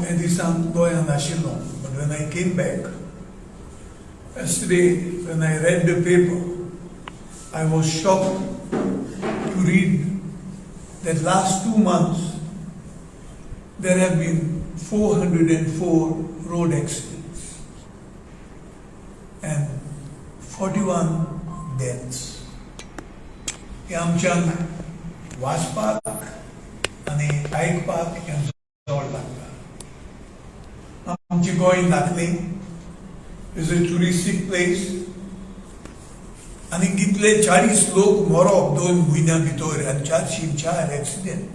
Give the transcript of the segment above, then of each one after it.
ह्या दिसान गोंयांत आशिल्लो, but when I came back yesterday, when I read the paper, I was shocked to read that last 2 months there have been 404 road accidents and 41 deaths. हे आमच्यान वाचपाक आनी आयकपाक हें जड लागता. आमची Goa Dakhli is a touristic place आनी कितले 40 लोक मरप 2 म्हयन्या भितर आनी 404 एक्सिडेंट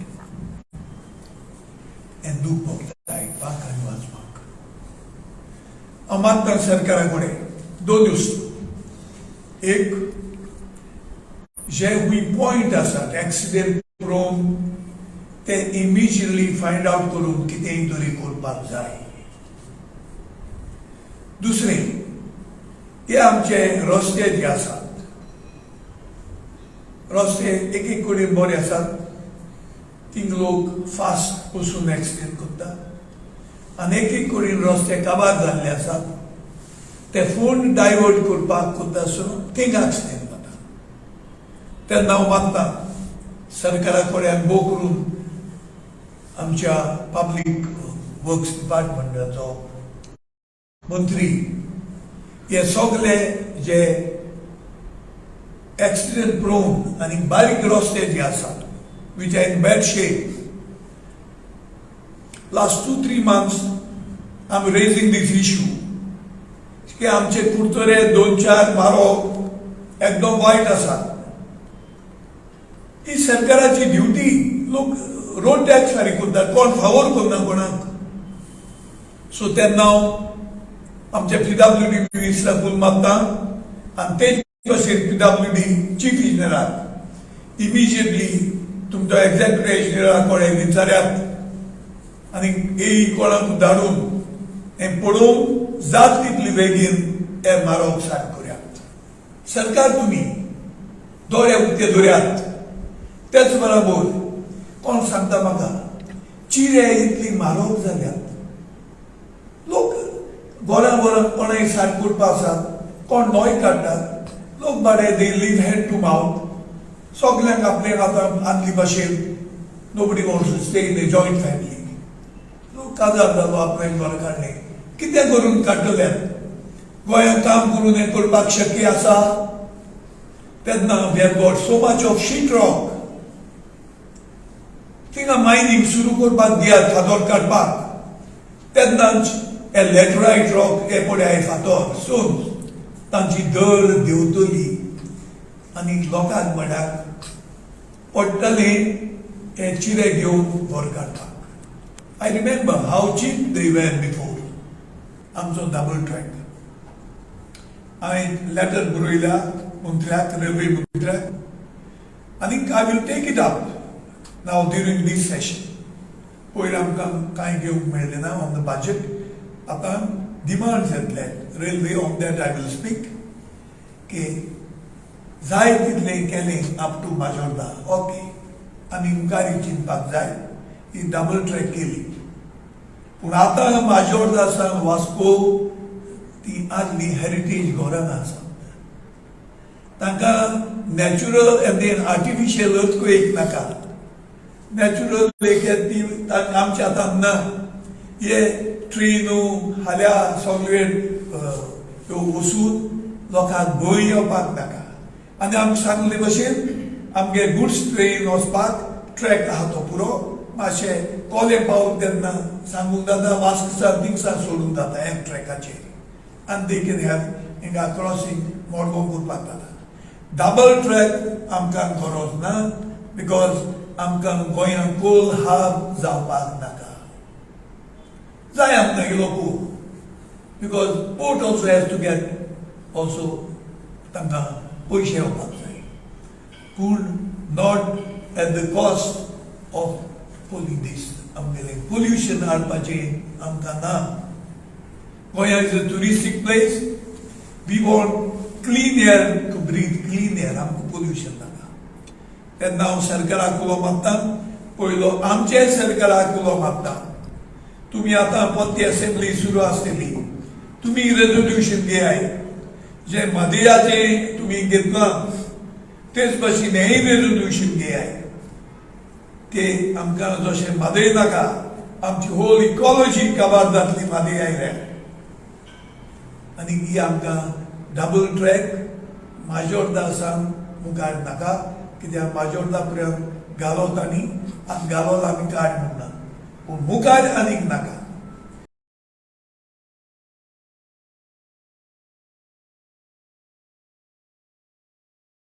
हें दूख भोगता आयकपाक आनी वाचपाक. हांव मागता सरकारा कडेन दोन वस्तू. एक, जे खूंय पॉयंट आसात एक्सिडेंट प्रोन, ते इमिजिएटली फायंड आवट करून कितेंय तरी करपाक जाय. दुसरें, हे आमचे रस्ते जे आसात, रस्ते एक एक कडेन बरे आसात, थिंग लोक फास्ट वचून एक्सिडेंट करता आनी एक एक कडेन रस्ते काबार जाल्ले आसात, ते फोंड डायवर्ट करपाक करता आसतना थिंग एक्सिडेंट जाता. तेन्ना हांव मागता सरकारा कडेन भोव करून आमच्या पब्लीक वर्क्स डिपार्टमेंटाचो मंत्री, हे सगळे जे एक्सिडेंट प्रोन आनी बारीक रस्ते जे आसात, which are in bad shape, last 2-3 months I am raising this issue की आमचे कुडतरे दोन चार मारो एकदम वायट आसात. ही सरकाराची ड्युटी. लोक रोड टॅक्स फारीक करतात, कोण फावोर करना कोणाक. सो तेन्ना हांव आमच्या पीडब्ल्यूडी मिनिस्टराक उलो मारता आनी तेच भशेन पीडब्ल्यूडी चीफ इंजिनियराक, इमिजिएटली तुमच्या एक्झिक्युटिव्ह इंजिनियरा कडेन विचारात आनी एई कोणाक धाडून हें पळोवन जात तितली बेगीन हे मारोवप सारकें करात. सरकार, तुमी दोळे उक्ते दवरात. तेच बरोबर कोण सांगता म्हाका, चिरे इतली म्हारग जाल्यात, लोक गोरां गोरां कोणाय सारकें करपा आसात, कोण नोय काडटात, लोक बाडे they live hand to mouth. सगल्यांक आपले आतां आदली भाशेन nobody wants to stay in a joint family. लोक काजार जालो, आपणें घर काडलें, कितें करून काडटले? गोंयांत काम करून हें करपाक शक्य आसा? तेन्ना we have got so much of sheet rock, थिंगा मायनींग सुरू करपाक दियात, फातोर काडपाक. तेन्नाच हे लॅटरायट रॉक, हे पळय फातोर स्टोन, तांची दर देंवतली आनी लोकांक म्हळ्यार पडटले हे चिरे घेवन घर काडपाक. I remember how cheap they were before. आमचो डबल ट्रॅक, हांवें लेटर बरयल्या मंत्र्याक, रेल्वे मंत्र्याक, आनी I will take it up now during this session. पयर आमकां कांय घेवंक मेळ्ळें ना ऑन the budget. आतां डिमांड्स येतले railway, on that I will speak, की जाय तितलें केलें अप टू माजोर्डा, ओके. आमी मुखार चिंतपाक जाय. ही डबल ट्रॅक केली, पूण आतां माजोर्डा सावन वास्को ती आदली हेरिटेज घरां आसा, तांकां नॅचरल आनी आर्टिफिशियल अर्थक्वेक नाका. नॅचरल एक ती आमच्या हातान ना. हे ट्रेनू हाल्या सगळे ह्यो वचून लोकांक भंय येवपाक नाका. आनी आमकां सांगले भशेन आमगे गुड्स ट्रेन वचपाक ट्रॅक आहा तो पुरो. मातशें कोले पावत तेन्ना सांगूंक जाता, वास्को थिंगसान सोडूंक जाता एक ट्रॅकाचेर आनी they can have हिंगा क्रॉसींग मडगांव करपाक जाता. डबल ट्रॅक आमकां गरज ना, because आमकां गोंयांत कोल हब जावपाक नाका. जाय आमकां इलो कोल, because port also has to get also, तांकां पयशे येवपाक जाय, पूण not at the cost of this आमगेलें पोल्युशन हाडपाचें आमकां ना. गोंया is a touristic place. We want clean air to breathe, clean air. आमकां पोल्युशन नाका. तेन्ना हांव सरकाराक उलो मारता, पयलो आमचे सरकाराक उलो मारता, तुमी आतां परती असेंब्ली सुरू आसतली, तुमी रेजोल्युशन घेयाय. जे म्हादयाचे तुमी घेतलां, तेच भशेन हेंय रेजोल्युशन घेयाय. ते आमकां जशें म्हादय नाका, आमची होल इकॉलॉजी काबार जातली म्हादय आयल्यार. आनी ही आमकां डबल ट्रॅक माजोर्दा सावन मुखार नाका, कित्याक माजोर्दा पर्यंत घालो तांणी आनी घालो आमी काड म्हणना, पूण मुखार आनीक नाका.